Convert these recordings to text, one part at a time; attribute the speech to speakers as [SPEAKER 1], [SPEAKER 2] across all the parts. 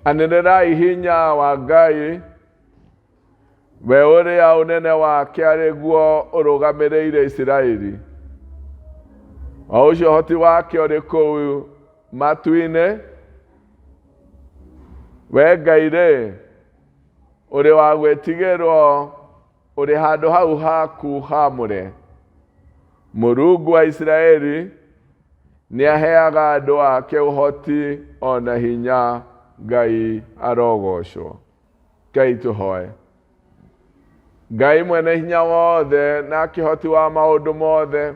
[SPEAKER 1] Anĩrĩrai hinya wa Ngai, we ũrĩa ũnene wake arĩ guo ũrũgamĩrĩire Isiraeli. O ũcio ũhoti wake ũrĩ kũu matu-inĩ. We Ngai-rĩ, ũrĩ wa gwĩtigĩrwo, ũrĩ handũ hau haku haamũre. Mũrungu wa Isiraeli nĩaheaga andũ ake ũhoti o na hinya. Ngai arogocwo. Ngai tũhoe. Ngai mwene hinya wothe na kĩhoti wa maũndũ mothe,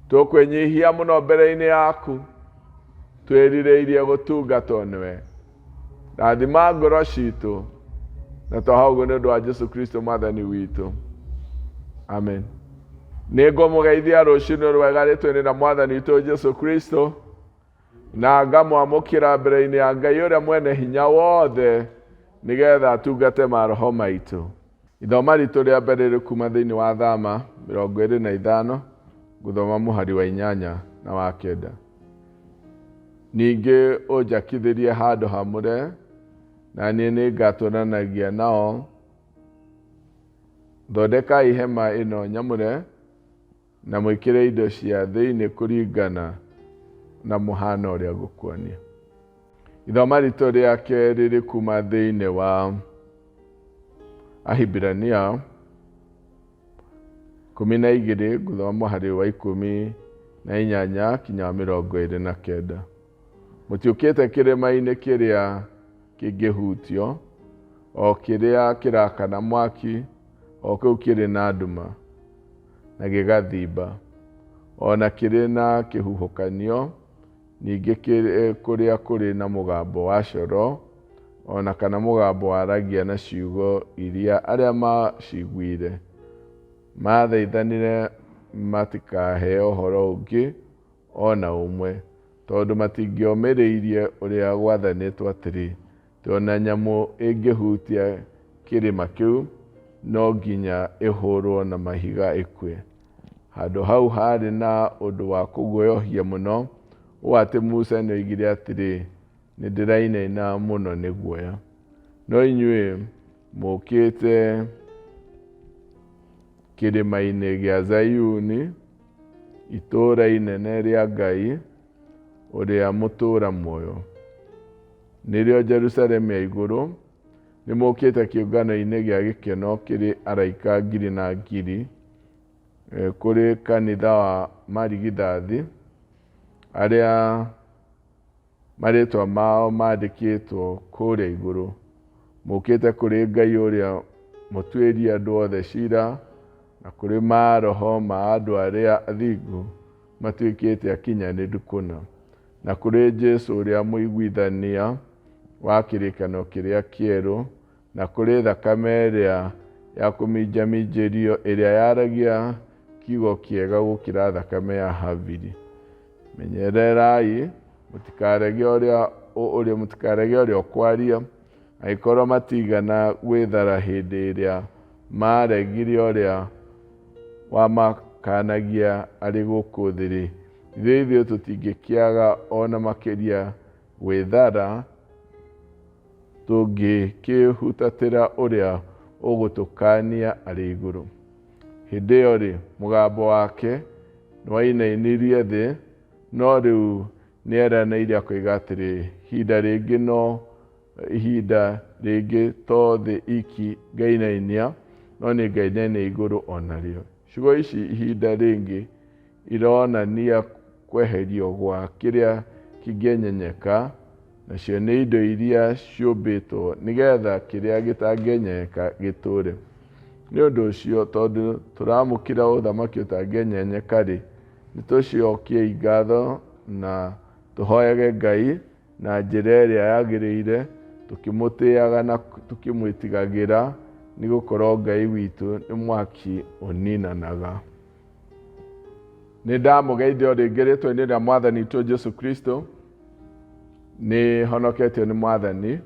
[SPEAKER 1] tũkwĩnyihia mũno mbere-inĩ yaku, twĩrirĩirie gũtungatwo nĩwe. Rathima ngoro citũ na twaha ũguo nĩ ũndũ wa Jesu Kristo mwathani witũ. Amen. Nĩ ngũmũgeithia rũcinĩ rwega rĩtwa-inĩ rĩa mwathani witũ Jesu Kristo, na ngamwamũkĩra mbere-inĩ ya Ngai ũrĩa mwene hinya wothe, nĩgetha atungate maroho maitũ. Ithoma ritũ rĩa mbere rĩ kuma thĩinĩ wa Thama 25, ngũthoma mũhari wa 8 na wa 9. Ningĩ ũnjakithĩrie handũ hamũre, na niĩ nĩngatũũranagia nao. Thondekai hema ĩno nyamũre, na mwĩkĩre indo cia thĩinĩ kũringana na mũhano ũrĩa ngũkuonia. Ithoma ritũ rĩa kerĩ rĩ kuma thĩinĩ wa Ahibirania 12, ngũthoma mũhari wa 18 kinya 29. Mũtiũkĩte kĩrĩma-inĩ kĩrĩa kĩngĩhutio, o kĩrĩa kĩrakana mwaki, o kĩu kĩrĩ na nduma na gĩgathimba, o na kĩrĩ na kĩhuhũkanio, ningĩ kũrĩa kũrĩ na mũgambo wa coro, o na kana mũgambo waragia na ciugo iria arĩa maciguire mathaithanire matikaheo ũhoro ũngĩ o na ũmwe, tondũ matingĩomĩrĩirie ũrĩa gwathanĩtwo atĩrĩ, tondũ nyamũ ĩngĩhutia kĩrĩma kĩu no nginya ĩhũrwo na mahiga ĩkue. Handũ hau harĩ na ũndũ wa kũguoyohia mũno, ũũ atĩ Musa nĩoigire atĩrĩ, nĩndĩrainaina mũno nĩ guoya. No inyuĩ mũũkĩte kĩrĩma-inĩ gĩa Zayuni, itũũra inene rĩa Ngai ũrĩa mũtũũra muoyo, nĩrĩo Jerusalemu ya igũrũ. Nĩmũũkĩte kĩũngano-inĩ gĩa gĩkeno kĩrĩ araika ngiri na ngiri, kũrĩ kanitha wa marigithathi arĩa marĩtwa mao mandĩkĩtwo kũrĩa igũrũ. Mũũkĩte kũrĩ Ngai ũrĩa mũtuĩri andũ othe ciira, na kũrĩ maroho ma andũ arĩa athingu matuĩkĩte akinyanĩru kũna, na kũrĩ Jesũ ũrĩa mũiguithania wa kĩrĩkanĩro kĩrĩa kĩerũ, na kũrĩ thakame ĩrĩa ya kũminjaminjĩrio ĩrĩa yaragia kiugo kĩega gũkĩra thakame ya Habili. Menyererai mũtikarege ũrĩa ũkwaria, angĩkorwo matigana gwĩthara hĩndĩ ĩrĩa maregire ũrĩa wamakanagia arĩ gũkũ thĩ-rĩ, ithuĩ tũtingĩkĩaga o na makĩria gwĩthara tũngĩkĩhutatĩra ũrĩa ũgũtũkania arĩ igũrũ. Hĩndĩ ĩyo-rĩ, mũgambo wake nĩwainainirie thĩ, no rĩu nĩeranĩire akoiga atĩrĩ, ihinda rĩngĩ no ihinda rĩngĩ to thĩ iki ngainainia, no nĩ ngainainia igũrũ o narĩo. Ciugo ici ihinda rĩngĩ ironania kweherio gwa kĩrĩa kĩngĩenyenyeka, nacio nĩ indo iria ciũmbĩtwo nĩgetha kĩrĩa gĩtangĩenyenyeka gĩtũũre. Nĩ ũndũ ũcio, tondũ tũramũkĩra ũthamaki ũtangĩenyenyeka-rĩ, nĩtũcokiei ngatho na tũhoyage Ngai na njĩra ĩrĩa yagĩrĩire, tũkĩmũtĩaga na tũkĩmwĩtigagĩra, nĩgũkorwo Ngai witũ nĩ mwaki ũninanaga. Nĩ ndamũgeithia o rĩngĩ rĩtwa-inĩ rĩa mwathani witũ Jesu Kristo. Nĩ honoketio nĩ mwathani.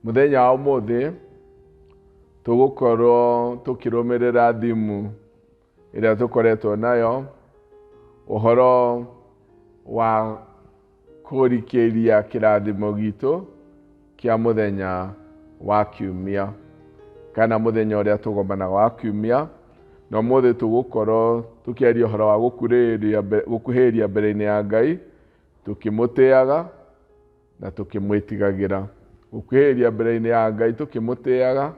[SPEAKER 1] Mũthenya wa ũmũthĩ tũgũkorwo tũkĩrũmĩrĩra thimu ĩrĩa tũkoretwo nayo, ũhoro wa kũrikĩria kĩrathimo gitũ kĩa mũthenya wa kiumia kana mũthenya ũrĩa tũgomanaga wa kiumia. Na ũmũthĩ tũgũkorwo tũkĩaria ũhoro wa gũkuhĩrĩria mbere-inĩ ya Ngai, tũkĩmũtĩaga na tũkĩmwĩtigagĩra. Gũkuhĩrĩria mbere-inĩ ya Ngai tũkĩmũtĩaga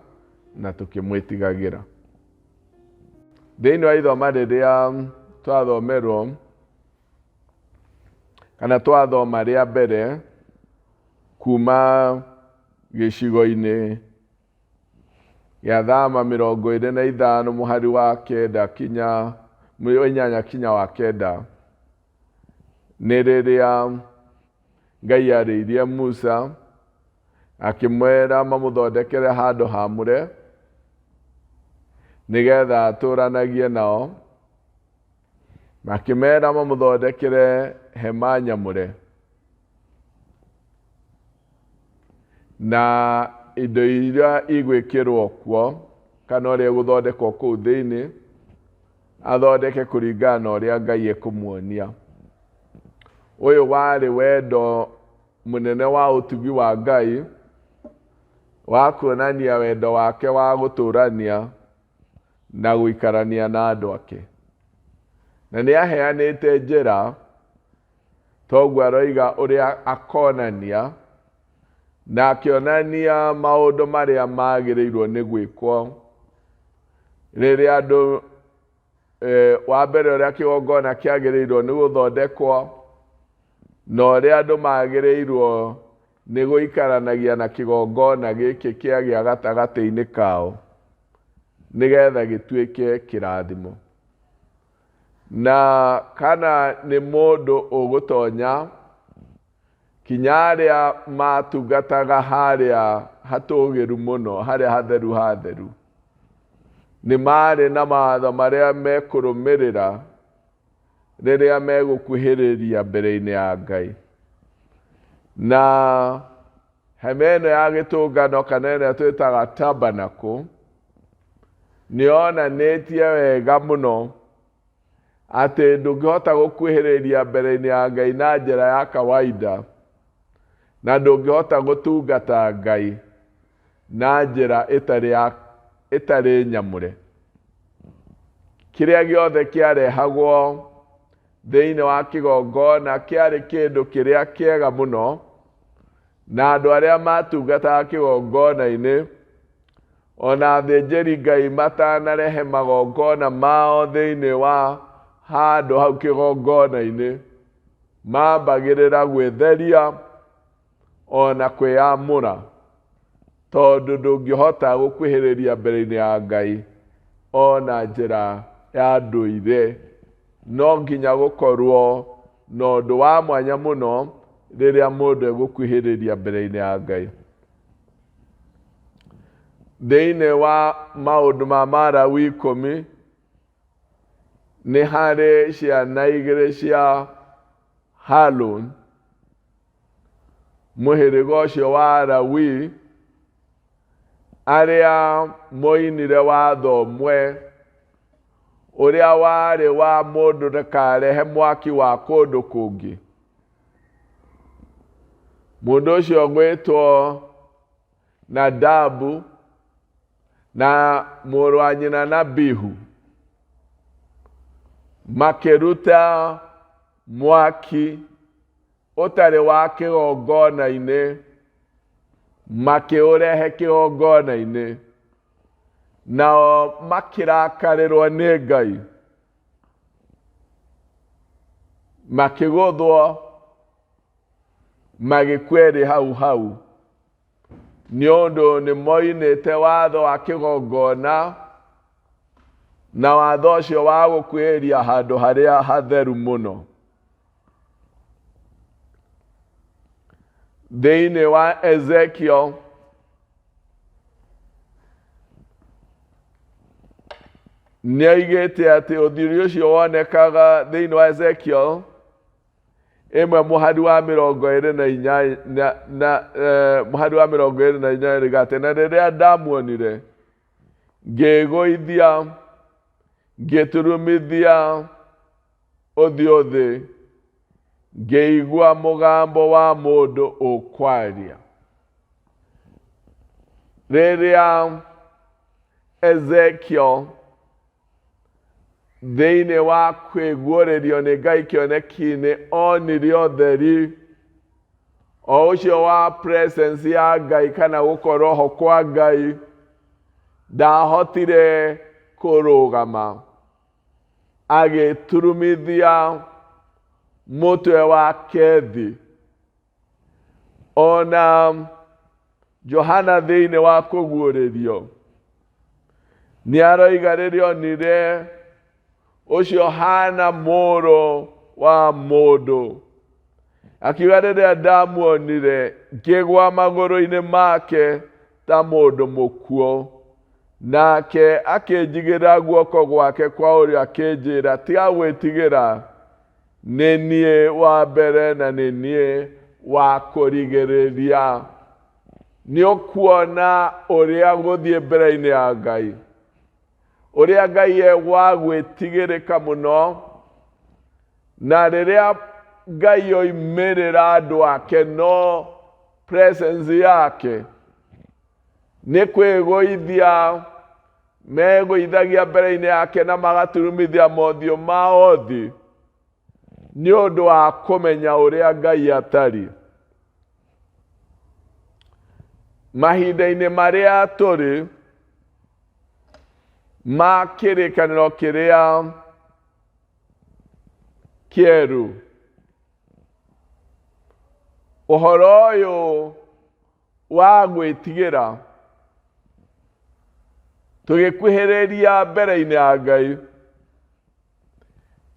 [SPEAKER 1] na tũkĩmwĩtigagĩra. Thĩinĩ wa ithoma rĩrĩa twathomerwo kana twathoma rĩa mbere kuma gĩcigo-inĩ gĩa Thama 25 mũhari wa 9 kinya 8 kinya wa 9, nĩ rĩrĩa Ngai arĩirie Musa akĩmwĩra mamũthondekere handũ hamũre nĩgetha atũranagie nao. Makĩmera mamũthondekere hema nyamũre na indo iria igwĩkĩrwo kuo kana ũrĩa ĩgũthondekwo kũu thĩinĩ, athondeke kũringana na ũrĩa Ngai ekũmuonia. Ũyũ warĩ wendo mũnene wa ũtugi wa Ngai wa kuonania wendo wake wa gũtũrania na gũikarania na andũ ake. Na nĩ aheanĩte njĩra, toguo aroiga ũrĩa akonania, na akĩonania maũndũ marĩa magĩrĩirwo nĩ gwĩkwo rĩrĩa andũ, wa mbere ũrĩa kĩgongona kĩagĩrĩirwo nĩ gũthondekwo, na ũrĩa andũ magĩrĩirwo nĩ gũikaranagia na kĩgongona gĩkĩ kĩagĩa gatagatĩ-inĩ kao nĩgetha gĩtuĩke kĩrathimo. Na kana nĩ mũndũ ũgũtonya kinya arĩa matungataga harĩa hatũgĩru mũno, harĩa hatheru hatheru, nĩ marĩ na mawatho marĩa mekũrũmĩrĩra rĩrĩa megũkuhĩrĩria mbere-inĩ ya Ngai. Na hema ĩno ya gĩtũngano kana ĩrĩa twĩtaga tabernacle nĩ yonanĩtie wega mũno atĩ ndũngĩhota gũkuhĩrĩria mbere-inĩ ya Ngai na njĩra ya kawaida, na ndũngĩhota gũtungata Ngai na njĩra ĩtarĩ nyamũre. Kĩrĩa gĩothe kĩarehagwo thĩinĩ wa kĩgongona kĩarĩ kĩndũ kĩrĩa kĩega mũno, na andũ arĩa matungataga kĩgongona-inĩ ona athĩnjĩri Ngai matanarehe magongona mao thĩinĩ wa handũ hau kĩgongona-inĩ, mambagĩrĩra gwĩtheria ona kwĩyamũra, tondũ ndũngĩhota gũkuhĩrĩria mbere-inĩ ya Ngai ona njĩra ya ndũire. No nginya gũkorwo na ũndũ wa mwanya mũno rĩrĩa mũndũ egũkuhĩrĩria mbere-inĩ ya Ngai. Thĩinĩ wa maũndũ ma Marawi 10 nĩ harĩ ciana igĩrĩ cia Harũni, mũhĩrĩga ũcio wa Lawi, arĩa moinire watho ũmwe ũrĩa warĩ wa mũndũ ndakarehe mwaki wa kũndũ kũngĩ. Mũndũ ũcio ũgwĩtwo Nadabu na mũrũ wa nyina na Abihu makĩruta mwaki ũtarĩ wa kĩgongona-inĩ, makĩũrehe kĩgongona-inĩ, nao makĩrakarĩrwo nĩ Ngai, makĩgũthwo, magĩkua erĩ hau hau, nĩ ũndũ nĩ moinĩte watho wa kĩgongona na watho ũcio wa gũkuhĩrĩria handũ harĩa hatheru mũno. Thĩinĩ wa Ezekiel nĩ oigĩte atĩ ũtheri ũcio wonekaga thĩinĩ wa Ezekiel 1 mũhari wa 28 na mũhari wa 28 rĩga atĩ, na rĩrĩa ndamuonire ngĩĩgũithia ngĩturumithia ũthiũ thĩ, ngĩigua mũgambo wa mũndũ ũkwaria. Rĩrĩa Ezekiel thĩinĩ wa kwĩguũrĩrio nĩ Ngai kĩoneki-inĩ onire ũtheri o ũcio wa presence ya Ngai kana gũkorwo ho kwa Ngai, ndahotire kũrũgama, agĩturumithia mũtwe wake thĩ. Ona Johana thĩinĩ wa kũguũrĩrio nĩ aroiga rĩrĩa onire ũcio hana mũrũ wa mũndũ, akiuga rĩrĩa ndamuonire ngĩgwa magũrũ-inĩ make ta mũndũ mũkuũ, nake akĩnjigĩrĩra guoko gwake kwa ũrĩo akĩnjĩra, tiga gwĩtigĩra, nĩ niĩ wa mbere na nĩ niĩ wa kũrigĩrĩria. Nĩ ũkuona ũrĩa gũthiĩ mbere-inĩ ya Ngai, ũrĩa Ngai e wa gwĩtigĩrĩka mũno, na rĩrĩa Ngai oimĩrĩra andũ ake no presence yake nĩ kwĩgũithia megũithagia mbere-inĩ yake na magaturumithia mothiũ mao thĩ nĩ ũndũ wa kũmenya ũrĩa Ngai atariĩ. Mahinda-inĩ marĩa tũrĩ ma kĩrĩkanĩro kĩrĩa kĩerũ, ũhoro ũyũ wa gwĩtigĩra tũgĩkuhĩrĩria mbere-inĩ ya Ngai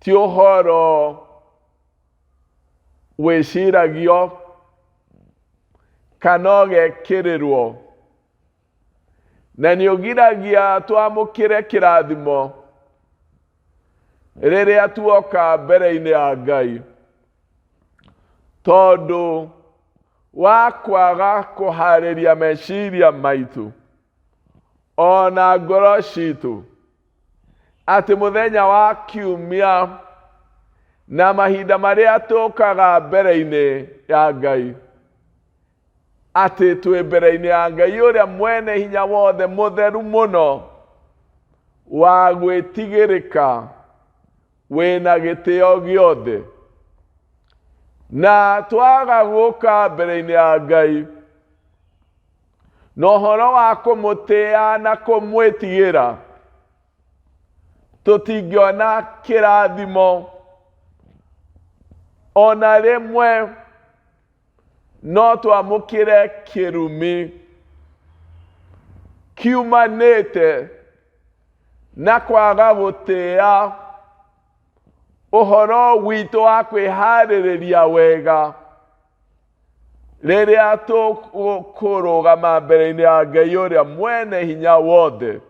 [SPEAKER 1] ti ũhoro wĩciragio kana ũgekĩrĩrwo, na nĩ ũgiragia twamũkĩre kĩrathimo rĩrĩa tuoka mbere-inĩ ya Ngai, tondũ wa kwaga kũharĩria meciria maitũ ona ngoro citũ atĩ mũthenya wa kiumia na mahinda marĩa tũkaga mbere-inĩ ya Ngai, atĩ twĩ mbere-inĩ ya Ngai ũrĩa mwene hinya wothe, mũtheru mũno, wa gwĩtigĩrĩka, wĩna gĩtĩo gĩothe, na twaga gũka mbere-inĩ ya Ngai na ũhoro wa kũmũtĩa na kũmwĩtigĩra, tũtingĩona kĩrathimo ona rĩmwe, no twamũkĩre kĩrumi kiumanĩte na kwaga gũtĩa ũhoro witũ wa kwĩharĩrĩria wega rĩrĩa tũkũrũgama mbere-inĩ ya Ngai ũrĩa mwene hinya wothe.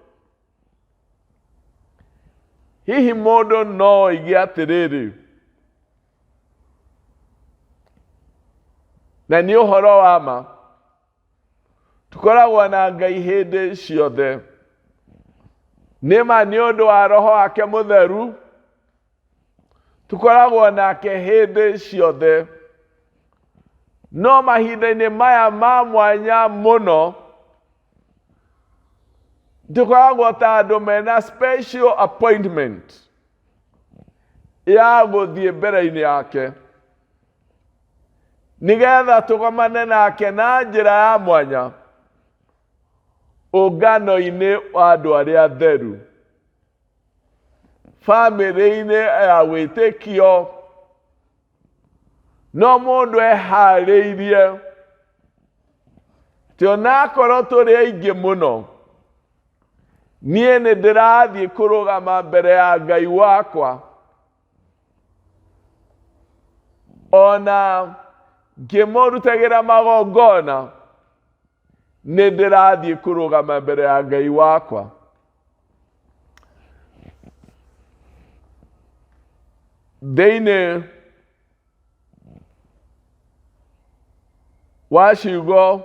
[SPEAKER 1] Hihi mũndũ no oige atĩrĩrĩ, na nĩ ũhoro wa ma, tũkoragwo na Ngai hĩndĩ ciothe, nĩ ma nĩ ũndũ wa Roho wake Mũtheru tũkoragwo nake hĩndĩ ciothe, no mahinda-inĩ maya ma mwanya mũno tũkoragwo ta andũ mena special appointment ya gũthiĩ mbere-inĩ yake nĩgetha tũgomane nake na njĩra ya mwanya ũngano-inĩ wa andũ arĩa atheru, bamĩrĩ-inĩ ya wĩtĩkio. No mũndũ eharĩirie atĩ onakorwo tũrĩ aingĩ mũno, niĩ nĩ ndĩrathiĩ kũrũgama mbere ya Ngai wakwa, ona ngĩmũrutagĩra magongona, nĩ ndĩrathiĩ kũrũgama mbere ya Ngai wakwa. Thĩinĩ wa ciugo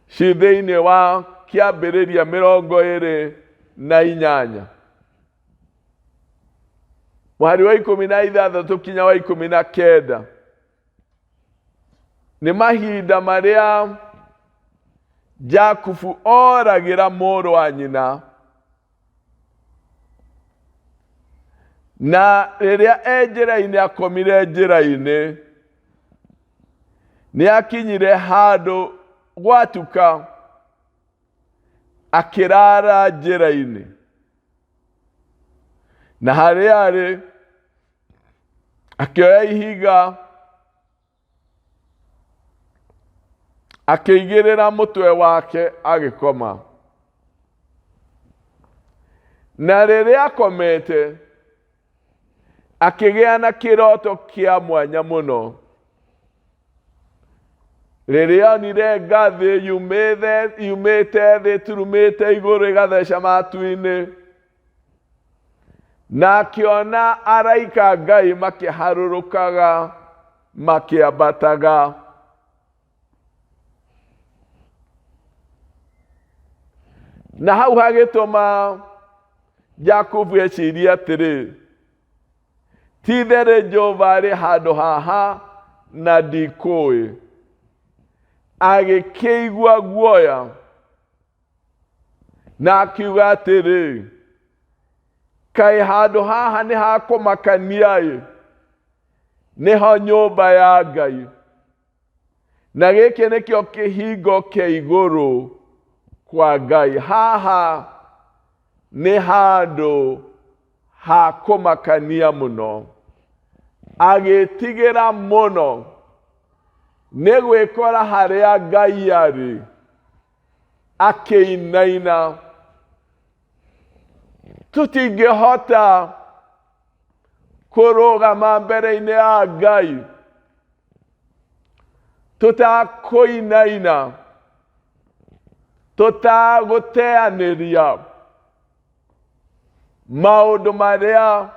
[SPEAKER 1] ci thĩinĩ wa Kĩambĩrĩria 28 mũhari wa 16 kinya wa 19, nĩ mahinda marĩa Jakubu oragĩra mũrũ wa nyina na rĩrĩa e njĩra-inĩ akomire njĩra-inĩ nĩ akinyire handũ gwatuka akĩrara njĩra-inĩ na harĩa arĩ akĩoya ihiga akĩigĩrĩra mũtwe wake agĩkoma. Na rĩrĩa akomete, akĩgĩa na kĩroto kĩa mwanya mũno. Rĩrĩa onire ngathĩ yumĩte yumĩte thĩ ĩturumĩte igũrũ ĩgatheca matu-inĩ, na akĩona araika a Ngai makĩharũrũkaga makĩambataga. Na hau hagĩtũma Jakubu ecirie atĩrĩ, ti-itherũ Jehova arĩ handũ haha na ndikũĩ. Agĩkĩigua guoya na akiuga atĩrĩ, kaĩ handũ haha nĩ ha kũmakania-ĩ, nĩho nyũmba ya Ngai, na gĩkĩ nĩkĩo kĩhingo kĩa igũrũ kwa Ngai. Haha nĩ handũ ha kũmakania mũno. Agĩtigĩra mũno nĩ gwĩkora harĩa Ngai arĩ, akĩinaina. Tũtingĩhota kũrũgama mbere-inĩ ya Ngai tũtakũinaina, tũtagũteanĩria maũndũ marĩa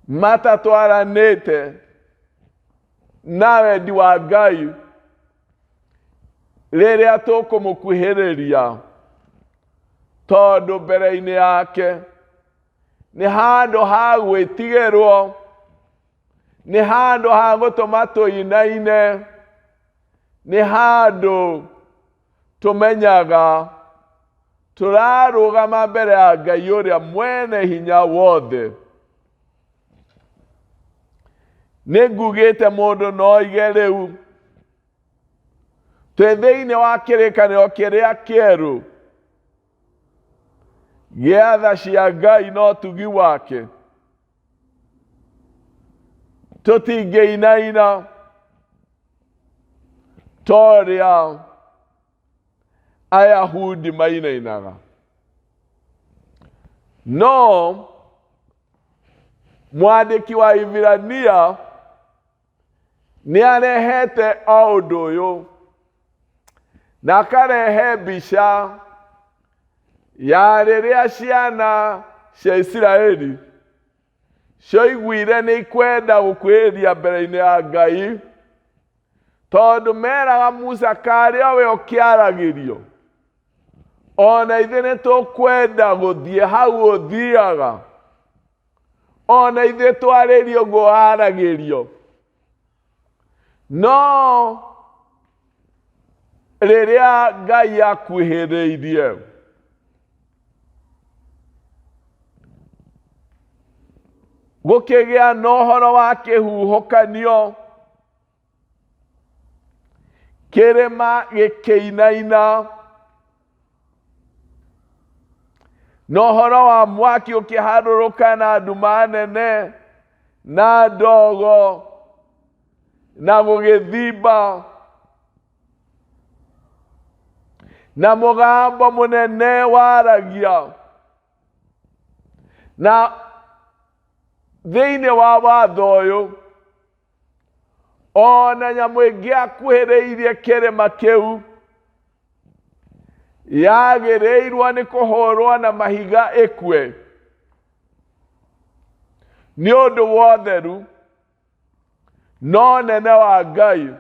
[SPEAKER 1] matatwaranĩte na wendi wa Ngai rĩrĩa tũkũmũkuhĩrĩria, tondũ mbere-inĩ yake nĩ handũ ha gwĩtigĩrwo, nĩ handũ ha gũtũma tũinaine, nĩ handũ tũmenyaga tũrarũgama mbere ya Ngai ũrĩa mwene hinya wothe. Nĩ ngugĩte mũndũ no oige rĩu twĩ thĩinĩ wa kĩrĩkanĩro kĩrĩa kĩerũ gĩa tha cia Ngai na ũtugi wake, tũtingĩinaina ta ũrĩa Ayahudi mainainaga. No mwandĩki wa Ibirania nĩ arehete o ũndũ ũyũ na akarehe mbica ya rĩrĩa ciana cia Isiraeli cioiguire nĩ ikwenda gũkuhĩrĩria mbere-inĩ ya Ngai, tondũ meraga Musa karĩ o we ũkĩaragĩrio, ona ithuĩ nĩ tũkwenda gũthiĩ hau ũthiaga, ona ithuĩ twarĩrio ũguo waragĩrio. No rĩrĩa Ngai akuhĩrĩirie, gũkĩgĩa na ũhoro wa kĩhuhũkanio, kĩrĩma gĩkĩinaina, na ũhoro wa mwaki ũkĩharũrũka na nduma nene na ndogo na gũgĩthimba na mũgambo mũnene waragia. Na thĩinĩ wa watho ũyũ, ona nyamũ ĩngĩakuhĩrĩirie kĩrĩma kĩu yagĩrĩirwo nĩ kũhũrwo na mahiga ĩkue nĩ ũndũ wa ũtheru. No nene wa Ngai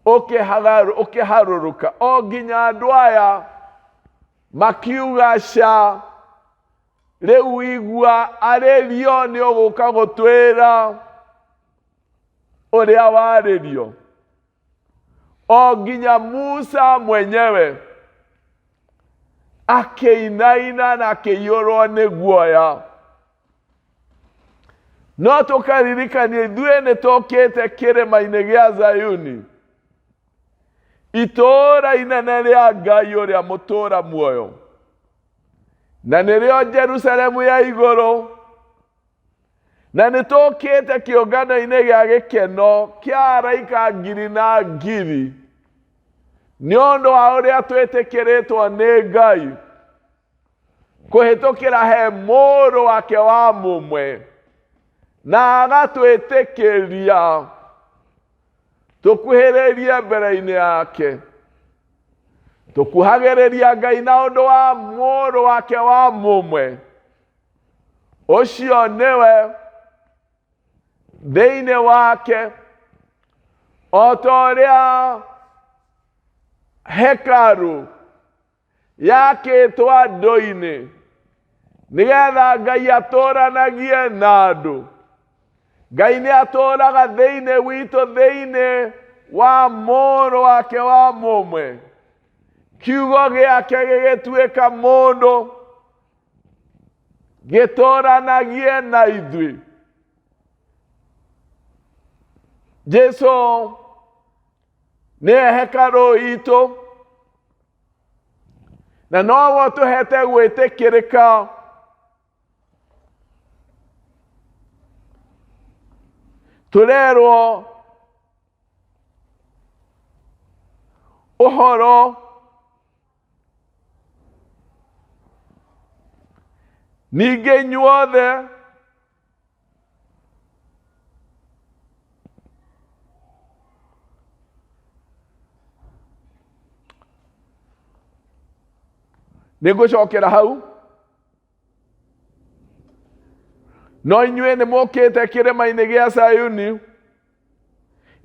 [SPEAKER 1] ũkĩharũrũka o nginya andũ aya makiuga ca, rĩu igua arĩrio nĩ ũgũka gũtwĩra ũrĩa warĩrio. O nginya Musa mwenyewe akĩinaina na akĩiyũrwo nĩ guoya. No tũkaririkania ithuĩ nĩ tũkĩte kĩrĩma-inĩ gĩa Zayuni, itũũra inene rĩa Ngai ũrĩa mũtũũra muoyo, na nĩrĩo Jerusalemu ya igũrũ, na nĩ tũkĩte kĩũngano-inĩ gĩa gĩkeno kĩa araika ngiri na ngiri nĩ ũndũ wa ũrĩa twĩtĩkĩrĩtwo nĩ Ngai kũhĩtũkĩra he mũrũ wake wa mũmwe na agatwĩtĩkĩria tũkuhĩrĩrie mbere-inĩ yake. Tũkuhagĩrĩria Ngai na ũndũ wa mũrũ wake wa mũmwe, ũcio nĩwe thĩinĩ wake o ta ũrĩa hekarũ yakĩtwo andũ-inĩ nĩgetha Ngai atũranagie na andũ. Ngai nĩ atũraga thĩinĩ witũ thĩinĩ wa mũrũ wake wa mũmwe. Kiugo gĩake gĩgĩtuĩka mũndũ gĩtũranagie na ithuĩ. Jesu nĩwe hekarũ itũ na noguo tũhete gwĩtĩkĩrĩka tũrerwo ũhoro ningĩ inyuothe Nĩ ngũcokera hau. No inyuĩ nĩ mũkĩte kĩrĩma-inĩ gĩa Sayuni,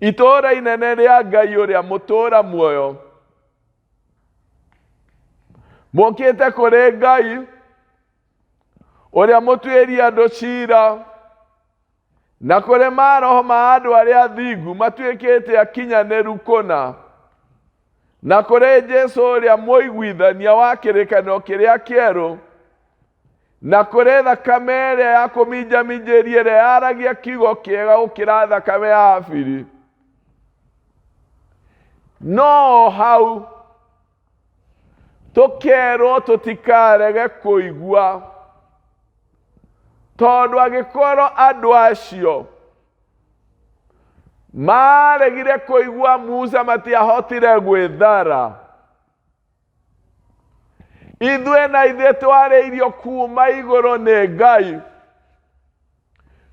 [SPEAKER 1] itũũra inene rĩa Ngai ũrĩa mũtũũra muoyo. Mũkĩte kũrĩ Ngai ũrĩa mũtuĩri andũ cira, na kũrĩ maroho ma andũ arĩa athingu matuĩkĩte akinyanĩru kũna, na kũrĩ Jesu ũrĩa mũiguithania wa kĩrĩkanĩro kĩrĩa kĩerũ, na kũrĩ thakame ĩrĩa ya kũminjaminjĩria ĩrĩa yaragia kiugo kĩega gũkĩra thakame ya Habili. No hau tũkerwo tũtikarege kũigua, tondũ angĩkorwo andũ acio maregire kũigua Musa matiahotire gwĩthara, ithuĩ na ithuĩ twarĩirio kuma igũrũ nĩ Ngai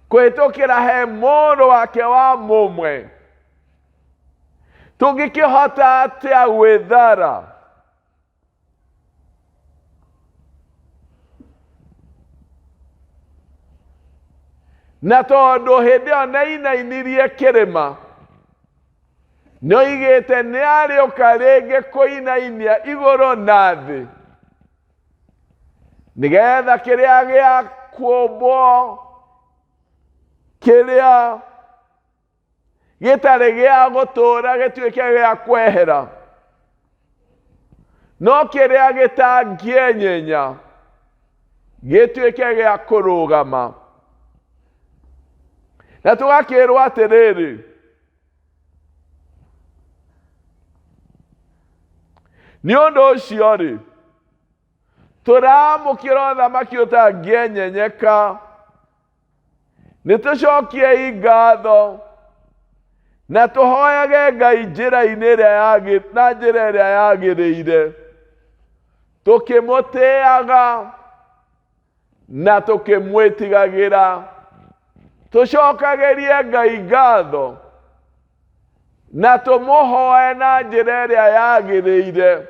[SPEAKER 1] kũhĩtũkĩra he mũrũ wake wa mũmwe, tũngĩkĩhota atĩa gwĩthara? Na tondũ hĩndĩ ĩyo nĩainainirie kĩrĩma, nĩoigĩte nĩarĩũka rĩngĩ kũinainia igũrũ na thĩ, nĩgetha kĩrĩa gĩa kũũmbwo kĩrĩa gĩtarĩ gĩa gũtũũra gĩtuĩke gĩa kwehera, no kĩrĩa gĩtangĩenyenya gĩtuĩke gĩa kũrũgama. Na tũgakĩrwo atĩrĩrĩ, nĩ ũndũ ũcio rĩ, tũramũkĩra ũthamaki ũtangĩenyenyeka, nĩ tũcokiei ngatho na tũhoyage Ngai njĩra-inĩ ĩrĩa na njĩra ĩrĩa yagĩrĩire, tũkĩmũtĩaga na tũkĩmwĩtigagĩra. Tũcokagĩrie Ngai ngatho na tũmũhoe na njĩra ĩrĩa yagĩrĩire.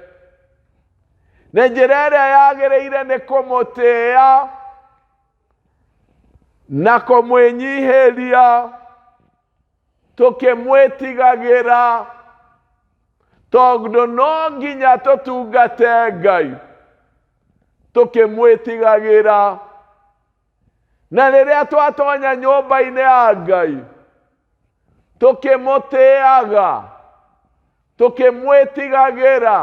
[SPEAKER 1] Na njĩra ĩrĩa yagĩrĩire nĩ kũmũtĩĩa na kũmwĩnyihĩria tũkĩmwĩtigagĩra, tondũ no nginya tũtungate Ngai tũkĩmwĩtigagĩra. Na rĩrĩa twatonya nyũmba-inĩ ya Ngai tũkĩmũtĩaga, Tũkĩmwĩtigagĩra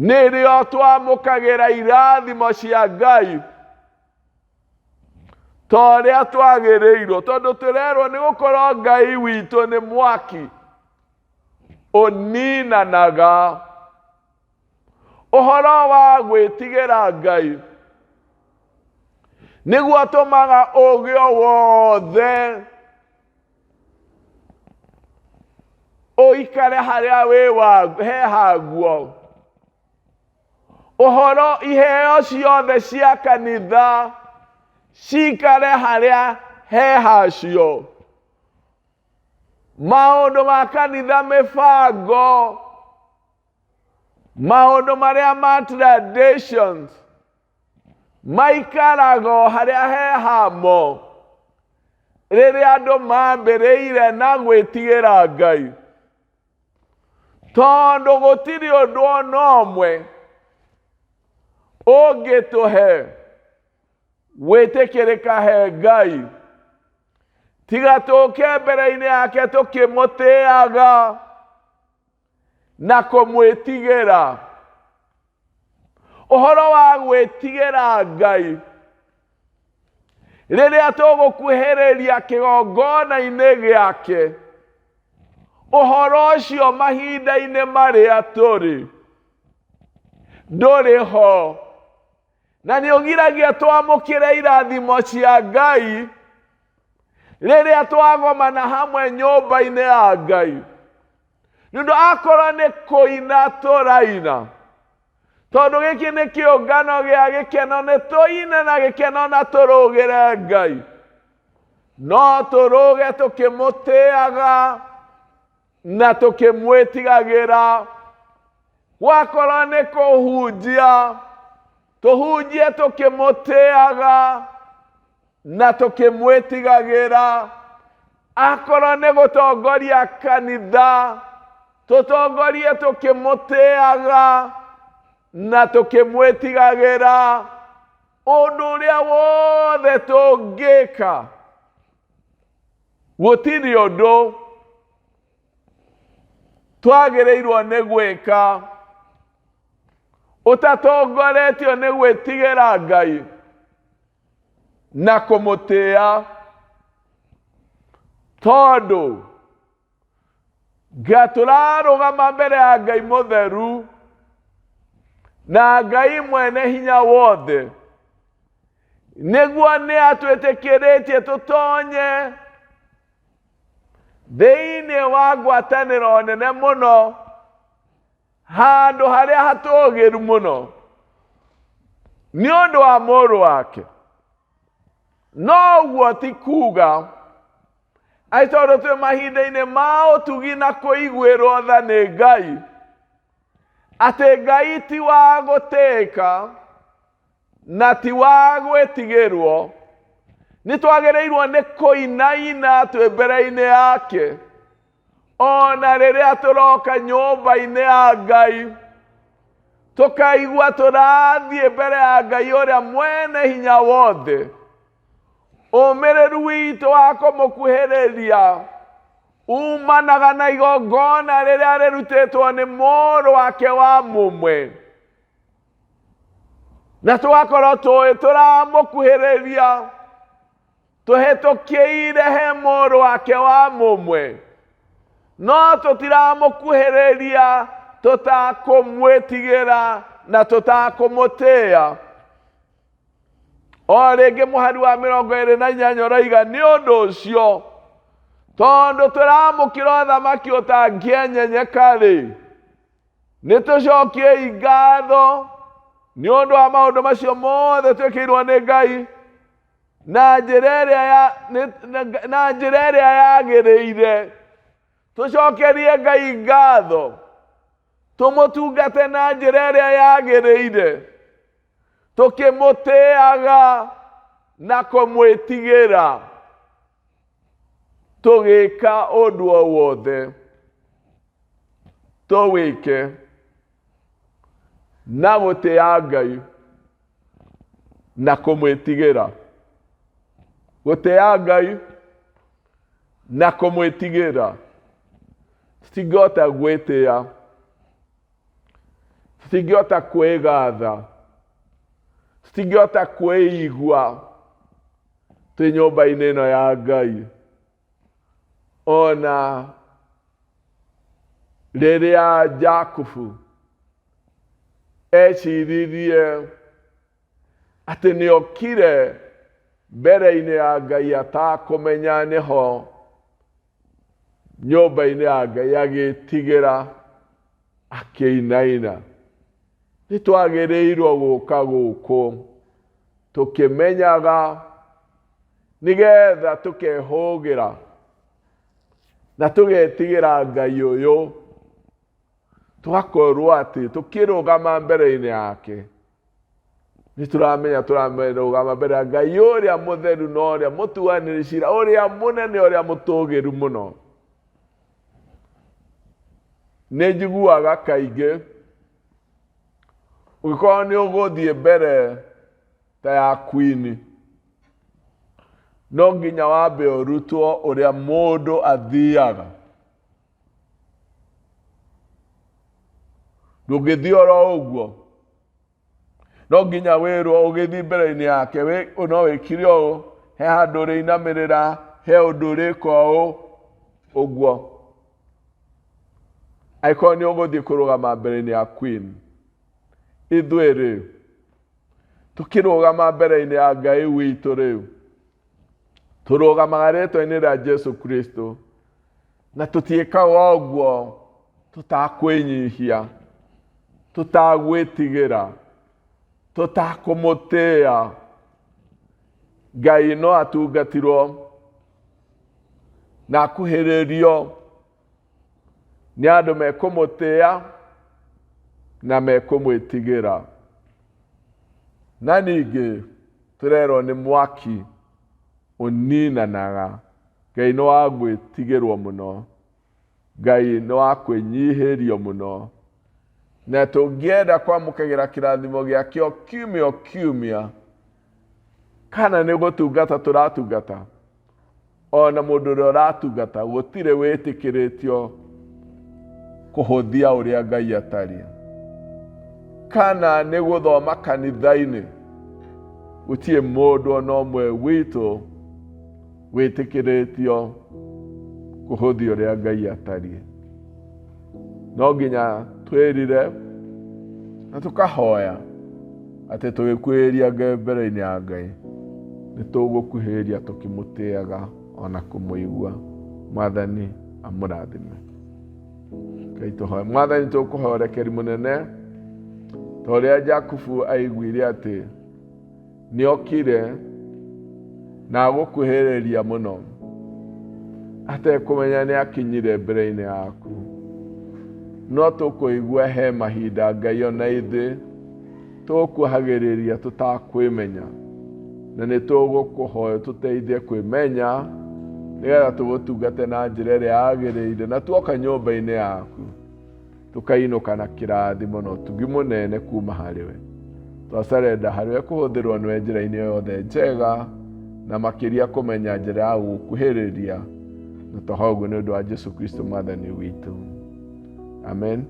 [SPEAKER 1] nĩrĩo twamũkagĩra irathimo cia Ngai ta ũrĩa twagĩrĩirwo, tondũ tũrerwo nĩ gũkorwo Ngai witũ nĩ mwaki ũninanaga. Ũhoro wa gwĩtigĩra Ngai nĩguo tũmaga ũgĩ o wothe ũikare harĩa wĩ wa he haguo. Ũhoro iheo ciothe cia kanitha cikare harĩa he hacio. Maũndũ ma kanitha, mĩbango, maũndũ marĩa ma traditions maikaraga o harĩa he hamo rĩrĩa andũ mambĩrĩire na gwĩtigĩra Ngai, tondũ gũtirĩ ũndũ ona ũmwe ũngĩtũhe gwĩtĩkĩrĩka he Ngai tiga tũke mbere-inĩ yake tũkĩmũtĩaga na kũmwĩtigĩra. Ũhoro wa gwĩtigĩra Ngai rĩrĩa tũgũkuhĩrĩria kĩgongona-inĩ gĩake, ũhoro ũcio mahinda-inĩ marĩa tũrĩ ndũrĩ ho, na nĩ ũgiragia twamũkĩre irathimo cia Ngai rĩrĩa twagomana hamwe nyũmba-inĩ ya Ngai. Nĩ ũndũ akorwo nĩ kũina tũraina, tondũ gĩkĩ nĩ kĩũngano gĩa gĩkeno, nĩ tũine na gĩkeno na tũrũgĩre Ngai, no tũrũge tũkĩmũtĩaga na tũkĩmwĩtigagĩra. Gwakorwo nĩ kũhunjia, tũhunjie tũkĩmũtĩaga na tũkĩmwĩtigagĩra. Akorwo nĩ gũtongoria kanitha, tũtongorie tũkĩmũtĩaga na tũkĩmwĩtigagĩra. Ũndũ ũrĩa wothe tũngĩka, gũtirĩ ũndũ twagĩrĩirwo nĩ gwĩka ũtatongoretio nĩ gwĩtigĩra Ngai na kũmũtĩa, tondũ nga tũrarũgama mbere ya Ngai mũtheru na Ngai mwene hinya wothe, nĩguo nĩ atwĩtĩkĩrĩtie tũtonye thĩinĩ wa ngwatanĩro nene mũno, handũ harĩa hatũũgĩru mũno, nĩ ũndũ wa mũrũ wake. No ũguo ti kuga atĩ tondũ twĩ mahinda-inĩ ma ũtugi na kũiguĩrwo tha nĩ Ngai, atĩ Ngai ti wa gũtĩĩka na ti wa gwĩtigĩrwo. Nĩ twagĩrĩirwo nĩ kũinaina twĩ mbere-inĩ yake, ona rĩrĩa tũroka nyũmba-inĩ ya Ngai, tũkaigua tũrathiĩ mbere ya Ngai ũrĩa mwene hinya wothe. Ũmĩrĩru witũ wa kũmũkuhĩrĩria umanaga na igongona rĩrĩa rĩrutĩtwo nĩ mũrũ wake wa mũmwe, na tũgakorwo tũĩ tũramũkuhĩrĩria tũhĩtũkĩire he mũrũ wake wa mũmwe, no tũtiramũkuhĩrĩria tũtakũmwĩtigĩra na tũtakũmũtĩĩa. O rĩngĩ mũhari wa 28 ũroiga, nĩ ũndũ ũcio tondũ tũramũkĩra ũthamaki ũtangĩenyenyeka-rĩ, nĩ tũcokiei ngatho nĩ ũndũ wa maũndũ macio mothe twĩkĩirwo nĩ Ngai na njĩra ĩrĩa ya, na njĩra ĩrĩa yagĩrĩire. Tũcokerie Ngai ngatho, tũmũtungate na njĩra ĩrĩa yagĩrĩire, tũkĩmũtĩaga na kũmwĩtigĩra, tũgĩka ũndũ o wothe tũwĩke na gũtĩa Ngai na kũmwĩtigĩra. Gũtĩa Ngai na kũmwĩtigĩra. Tũtingĩhota gwĩtĩa, tũtingĩhota kwĩgatha, tũtingĩhota kwĩigua twĩ nyũmba-inĩ ĩno ya Ngai. Ona rĩrĩa Jakubu eciririe atĩ nĩokire mbere-inĩ ya Ngai atakũmenya nĩho nyũmba-inĩ ya Ngai, agĩtigĩra akĩinaina. Nĩ twagĩrĩirwo gũka gũkũ tũkĩmenyaga nĩgetha tũkehũgĩra na tũgetigĩra Ngai ũyũ, tũgakorwo atĩ tũkĩrũgama mbere-inĩ yake nĩ tũramenya tũrarũgama mbere ya Ngai ũrĩa mũtheru na ũrĩa mũtuanĩri cira, ũrĩa mũnene, ũrĩa mũtũgĩru mũno. Nĩ njiguaga kaingĩ ũngĩkorwo nĩ ũgũthiĩ mbere ta ya Queen, no nginya wambe ũrutwo ũrĩa mũndũ athiaga. Ndũngĩthiĩ oro ũguo, no nginya wĩrwo ũgĩthiĩ mbere-inĩ yake no wĩkire ũũ, he handũ ũrĩinamĩrĩra, he ũndũ ũrĩka ũũ ũguo. Angĩkorwo nĩ ũgũthiĩ kũrũgama mbere-inĩ ya Queen, ithuĩ rĩ tũkĩrũgama mbere-inĩ ya Ngai witũ rĩu, tũrũgamaga rĩtwa-inĩ rĩa Jesu Kristo, na tũtiĩkaga ũguo tũtakwĩnyihia, tũtagwĩtigĩra, tũtakũmũtĩĩa. Ngai no atungatirwo na akuhĩrĩrio nĩ andũ mekũmũtĩĩa na mekũmwĩtigĩra. Na ningĩ tũrerwo nĩ mwaki ũninanaga. Ngai nĩ wa gwĩtigĩrwo mũno, Ngai nĩ wa kwĩnyihĩrio mũno, na tũngĩenda kwamũkagĩra kĩrathimo gĩake o kiumia o kiumia, kana nĩ gũtungata tũratungata, ona mũndũ ũrĩa ũratungata gũtirĩ wĩtĩkĩrĩtio kũhũthia ũrĩa Ngai atariĩ. Kana nĩ gũthoma kanitha-inĩ, gũtirĩ mũndũ ona ũmwe witũ wĩtĩkĩrĩtio kũhũthia ũrĩa Ngai atariĩ. No nginya twĩrire na tũkahoya atĩ tũgĩkuhĩrĩria Ngai mbere-inĩ ya Ngai, nĩ tũgũkuhĩrĩria tũkĩmũtĩaga ona kũmũigua. Mwathani amũrathime. Ngai tũhoe. Mwathani, tũkũhoya ũrekeri mũnene ta ũrĩa Jakubu aiguire atĩ nĩokire na agũkuhĩrĩria mũno atekũmenya nĩ akinyire mbere-inĩ yaku. No tũkũigua he mahinda Ngai ona ithuĩ tũgũkuhagĩrĩria tũtakwĩmenya, na nĩ tũgũkũhoya tũteithie kwĩmenya nĩgetha tũgũtungate na njĩra ĩrĩa yagĩrĩire, na tuoka nyũmba-inĩ yaku tũkainũka na kĩrathimo na ũtugi mũnene kuma harĩ we. Twacarenda harĩ we kũhũthĩrwo nĩwe njĩra-inĩ yothe njega, na makĩria kũmenya njĩra ya gũgũkuhĩrĩria, na twahoya ũguo nĩ ũndũ wa Jesu Kristo Mwathani witũ. Amen.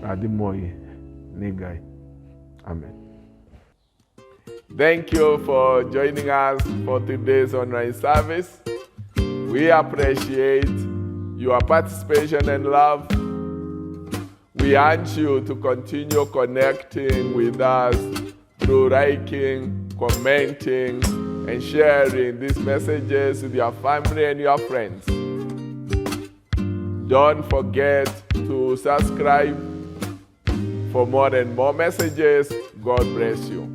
[SPEAKER 1] Rathimwoi nĩ Ngai. Amen. Thank you for joining us for today's online service. We appreciate your participation and love. We urge you to continue connecting with us through liking, commenting, and sharing these messages with your family and your friends. Don't forget to subscribe for more and more messages. God bless you.